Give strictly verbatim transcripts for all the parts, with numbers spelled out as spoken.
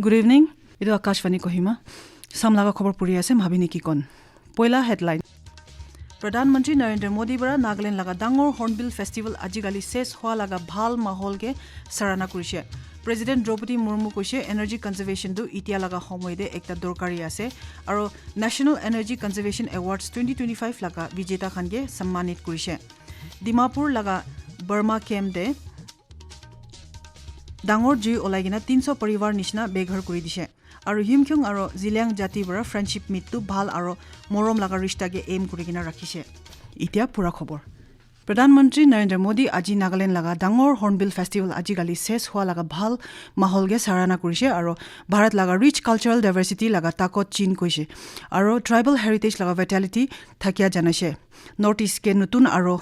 Good evening. Etu Akashvani Kohima. Sam laga khobor puri ase, Mhabini Kikon. Poila headline. Pradhan Mantri Narendra Modi para Nagaland laga dangor Hornbill Festival ajikali ses hua laga bhal mahol ke sarana kurishe. President Draupadi Murmu koishe energy conservation tu itia laga homoy te ekta dorkari ase, aro National Energy Conservation Awards twenty twenty-five laga vijeta khan ke sammanit kurishe. Dimapur laga Burma camp te dangor jui olai kena tinso parivar nishina beghar kuri dishe. Aro Yimkhiung aro Zeliang jati para friendship meet tu bhal aro morom laga rishta ke aim kuri kena rakhishe. Itia pura khobor. Pradhan Mantri Narendra Modi aji Nagaland laga dangor Hornbill Festival ajikali ses hua laga bhal mahol ke sarana kurishe aro Bharat laga rich cultural diversity laga takot chin koishe aro tribal heritage laga vitality thakia janaishe. North East ke nutun aro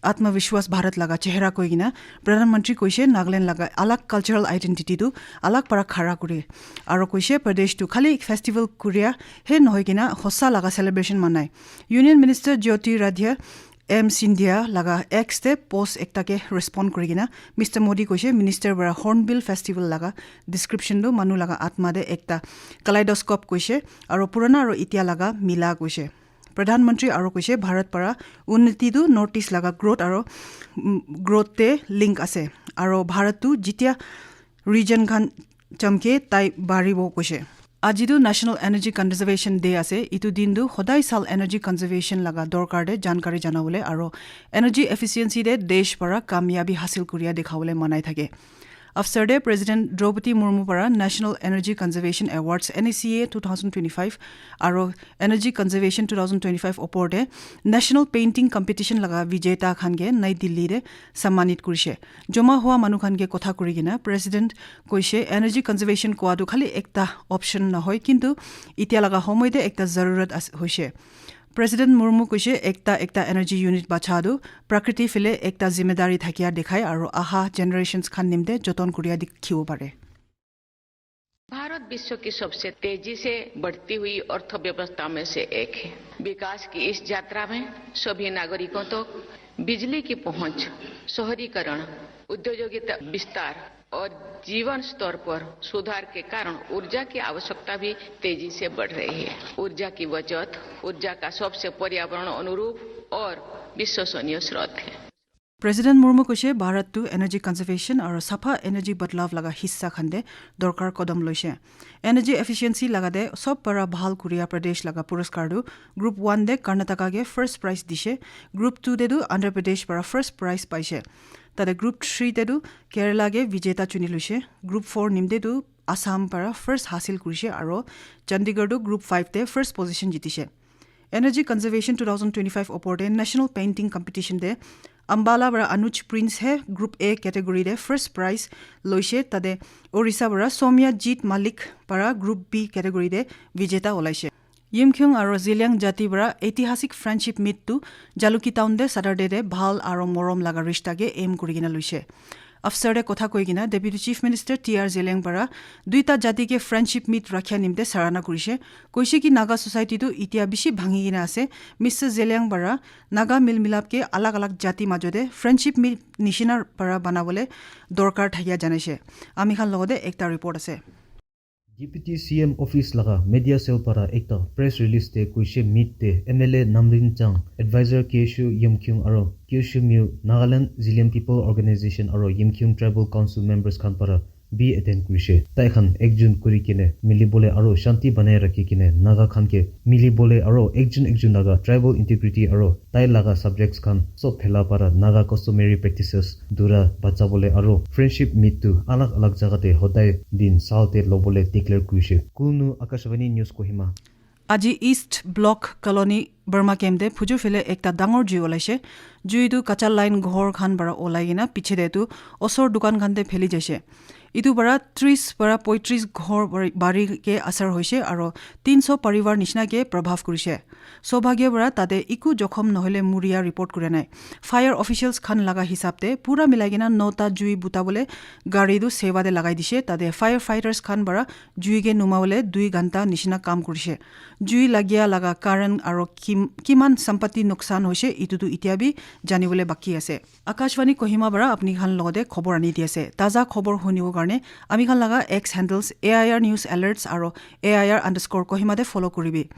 Atmavishwas Bharat laga chehra koi kena Pradhan Mantri koishe Nagaland laga alag cultural identity tu alag para khara kure. Aro koishe Pradesh tu khali festival kuria he nohoi kena hosa laga celebration manai. Union Minister Jyotiraditya M Scindia laga X te post ekta ke respond kuri kena Mister Modi koishe minister para Hornbill Festival laga description tu manu laga atma te ekta kaleidoscope koishe aro purana aro itia laga mila koishe. Pradhan Mantri aro koishe Bharat para unnati tu North East laga growth aro, mm, growth te link ase. Aro Bharat tu jitia region khan chamke tai baribo koishe. Aji tu National Energy Conservation Day ase. Itu din tu hodai sal energy conservation laga dorkar te jankari janabole aro energy efficiency te desh para kamyabi hasil kuria dekhabole manai thake. After te President Draupadi Murmu para National Energy Conservation Awards, N E C A two thousand twenty-five, aro Energy Conservation two thousand twenty-five opor te National Painting Competition laga vijeta khan ke Nai Delhi te sammanit kurishe. Joma hua manu khan ke kotha kuri kena President koishe energy conservation kowa tu khali ekta option nohoi, kintu itia laga homoy te ekta zarurat as-, hoishe. President Murmu koishe ekta ekta energy unit bacha tu prakriti phile ekta zimedari thakia dekhai aro aha generations khan nimte joton kuria dikhibo pare. भारत विश्व की सबसे तेजी से बढ़ती हुई अर्थव्यवस्था में से एक है। विकास की इस यात्रा में सभी नागरिकों तक बिजली की पहुंच, शहरीकरण, औद्योगिक विस्तार और जीवन स्तर पर सुधार के कारण ऊर्जा की आवश्यकता भी तेजी से बढ़ रही है। ऊर्जा की बचत ऊर्जा का सबसे पर्यावरण अनुरूप और विश्वसनीय स्रोत है। President Murmu koishe Bharat tu energy conservation aro sapha energy badlav laga hissa khan te dorkar kodom loishe. Energy efficiency laga te sob para bhal kuria Pradesh laga puraskar tu group one te Karnataka ke first prize dishe, group two te tu Andhra Pradesh para first prize paishe. Tate group three te tu Kerala ke vijeta chuni loishe, group four nimte tu Assam para first hasil kurishe aro Chandigarh tu group five te first position jitishe. Energy Conservation two thousand twenty-five opor te National Painting Competition te Ambala para Anuj Prince he group A category te first prize loishe, tate Orissa para Soumya Jeet Malik para group B category te vijeta olaishe. Yimkhiung aro Zeliang jati para eitihasik friendship meet tu Jalukie town te Saturday te bhal aro morom laga rishta ke aim kuri kena loishe. After te kotha koi kena Deputy Chief Minister T R Zeliang para duita jati ke friendship meet rakhia nimte sarana kurishe. Koishe ki Naga society tu itia bishi bhangi kena ase. Mister Zeliang para Naga mil milap ke alag alag jati majo te friendship meet nishina para banabole dorkar thakia janaishe. Ami khan logote ekta report ase. Deputy C M office laga media cell para ekta press release te koishe meet te M L A Namrin Chang, advisor K S U Yimkhiung aro K S U Miu, Nagaland Zeliang People Organization aro Yimkhiung Tribal Council members khan para bi attend kurishe. Tai khan ekjun kuri kene mili bole aro shanti banai rakhi kene Naga khan ke mili bole aro ekjun ekjun laga tribal integrity aro tai laga subjects khan sob phela para Naga customary practices dura bacha bole aro friendship meet tu alag alag jaga te hodai din sal te lobole declare kurishe. Kulnu, Akashvani News, Kohima. Aji East Block Colony Burma Camp te phuju phile ekta dangor jui olaishe. Jui tu kacha line ghor khan para olai kena piche te tu osor dukan khan te pheli jaishe. Itu para tris para poitris ghor bari, bari ke asar hoishe aro tinso parivar nishina ke prabhav kurishe. Sobhagya para tate iku jokhom nohole muria report kura nai. Fire officials khan laga hisab te pura milai kena nota jui buta bole gari tu seva te lagai dishe. Tate firefighters khan para jui ke numa bole dui ghanta nishina kam kurishe. Jui lagia laga karan aro kim-, kiman sampatti nuksan hoishe, itu tu itia bi janibole baki ase. Akashvani Kohima para apni khan logote khobor ani di ase. Taza khobor hunibo karne ami khan laga X handles A I R News Alerts aro A I R underscore Kohima te follow kuribi.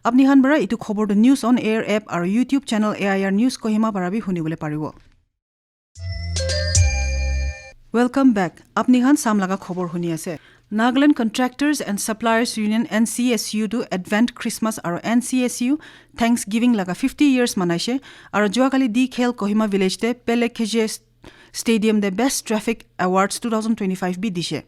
Apni khan para itu khobor tu News on Air app aro YouTube channel A I R News Kohima para bi huni bole paribo. Welcome back. Apni khan Sam laga khobor huni ase. Nagaland Contractors and Suppliers Union, N C S U, tu Advent Christmas aro N C S U Thanksgiving laga fifty years manaise aro juakali D Khel Kohima Village te Pele Khejie Stadium te Best Traffic Awards two thousand twenty-five bi dise.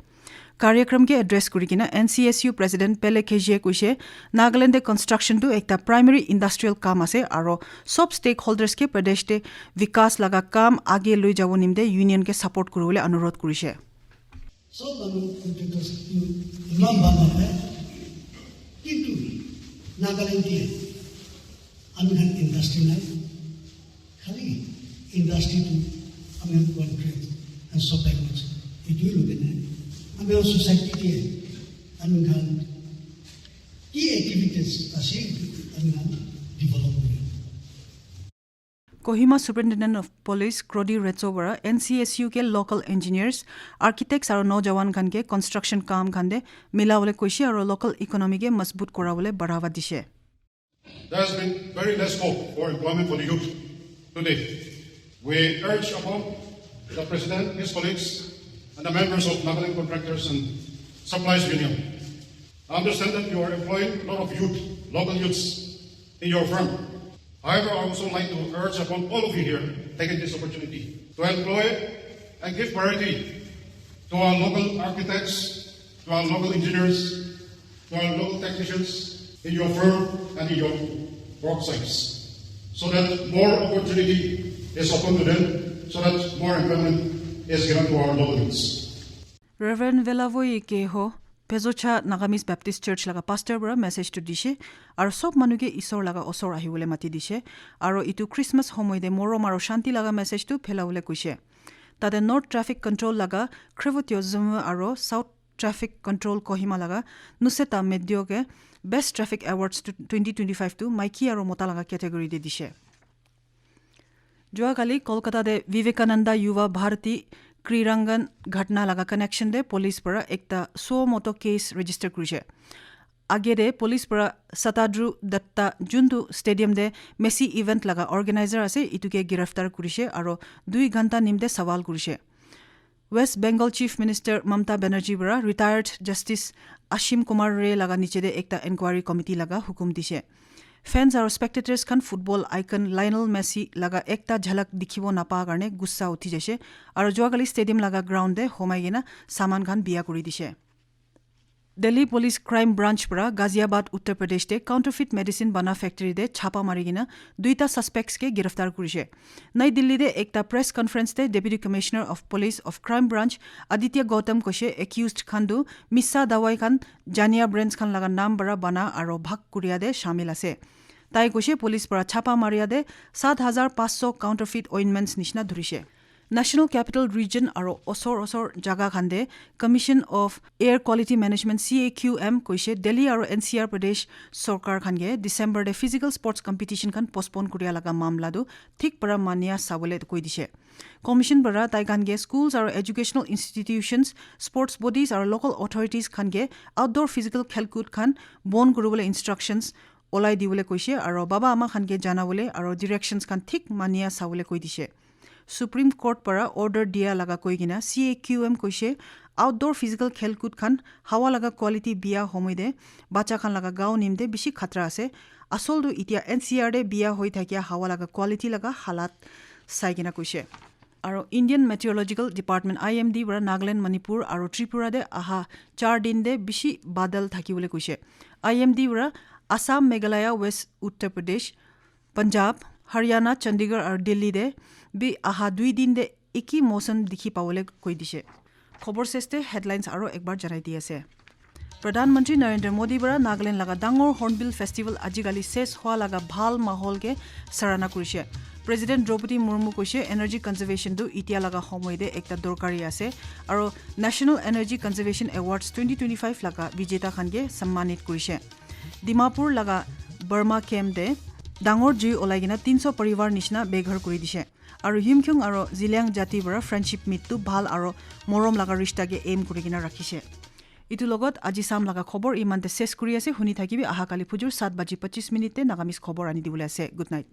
Karyakram ke address kuri kena N C S U President Pele Khejie koise, Nagaland te construction tu ekta primary industrial kam ase aro sob stakeholders ke Pradesh te vikas laga kam age loi jabo nimte union ke support kuribole anurodh kurise. Sob manu contractors tu iman bhal napai, kintu Nagaland te ami khan industry nai, khali industry tu ami khan contract and supply kuri ase. Etu loi kena ami khan society te ami khan ki activities ase, ami khan develop kuri. Kohima Superintendent of Police Krodi Retso para N C S U ke local engineers, architects aro nojawan khan ke construction kam khan te mila bole koise aro local economy ke mazbut kora bole badhawa dise. There has been very less scope for employment for the youth today. We urge upon the President, his colleagues, and the members of Nagaland Contractors and Suppliers Union. I understand that you are employing a lot of youth, local youths, in your firm. However, I also like to urge upon all of you here, taking this opportunity, to employ and give priority to our local architects, to our local engineers, to our local technicians in your firm and in your work sites, so that more opportunity is open to them, so that more employment is given to our local youths. Reverend Velavoi Keho, Pezocha Nagamese Baptist Church laga pastor para message tu dishe, aro sob manu ke Isor laga osor ahibole mati dishe, aro itu Christmas homoy te morom aro shanti laga message tu phelabole koise. Tate North Traffic Control laga Krevotio Zumwe aro South Traffic Control Kohima laga Nuseta Medio ke Best Traffic Awards tu twenty twenty-five tu maiki aro mota laga category te dishe. Juakali Kolkata te Vivekananda Yuva Bharati Krirangan Ghatna laga connection te police para ekta suo moto case register kurise. Age te police para Satadru Datta, juntu stadium te Messi event laga organizer ase, itu ke giraftar kurise aro dui ghanta nimte sawal kurise. West Bengal Chief Minister Mamata Banerjee para retired Justice Ashim Kumar Ray laga niche te ekta inquiry committee laga hukum dishe. Fans aro spectators khan football icon Lionel Messi laga ekta jhalak dikhibo napa karne gussa uthi jaise aro juakali stadium laga ground te homai kena saman khan biya kuri dishe. Delhi Police Crime Branch para Ghaziabad, Uttar Pradesh te counterfeit medicine bana factory te chapa mari kena duita suspects ke giraftar kurise. Nai Delhi te ekta press conference te Deputy Commissioner of Police of Crime Branch Aditya Gautam koise accused khan tu misa dawai khan Jania brands khan laga naam para bana aro bhag kuria te shamil ase. Tai koise police para chapa maria te sat hajar paanch sho counterfeit ointments nishina dhurise. National Capital Region aro osor osor jaga khan te Commission of Air Quality Management, C A Q M, koise Delhi aro N C R Pradesh sorkar khan ke December te physical sports competition khan postpone kuria laga mamla tu thik para mania sabole koi dishe. Commission para tai khan ke schools aro educational institutions, sports bodies aro local authorities khan ke outdoor physical khelkut khan bon kuribole instructions olai dibole koise aro baba ama khan ke janabole aro directions khan thik mania sabole koi dishe. Supreme Court para order dia laga koi kena C A Q M koise outdoor physical khelkut khan hawa laga quality biya homoi te bacha khan laga gao nimte bishi khatra ase. Asol tu itia N C R te biya hoi thakia hawa laga quality laga halat sai kena koise. Aro Indian Meteorological Department, I M D, para Nagaland, Manipur aro Tripura te aha char din te bishi badal thakibole koise. I M D para Assam, Meghalaya, West Uttar Pradesh, Punjab, Haryana, Chandigarh aro Delhi te bi aha dui din te eki mousam dikhi pabole koi dishe. Khobor ses te headlines aro ekbar janai di ase. Pradhan Mantri Narendra Modi para Nagaland laga dangor Hornbill Festival ajikali ses hua laga bhal mahol ke sarana kurishe. President Draupadi Murmu koishe energy conservation tu itia laga homoy te ekta dorkari ase, aro National Energy Conservation Awards twenty twenty-five laga vijeta khan ke sammanit kurishe. Dimapur laga Burma camp te dangor jui olai kena tinso parivar nishina beghar kuri dishe. Aru Yimkhiung aru Zeliang jati para friendship meet tu bhal aru morom laga rishta ke aim kuri kena rakhishe. Itu logot aji sam laga khobor iman te ses kuri ase. Huni thakibi aha kali phujur sat baji pachis minute te Nagamese khobor ani dibole ase. Good night.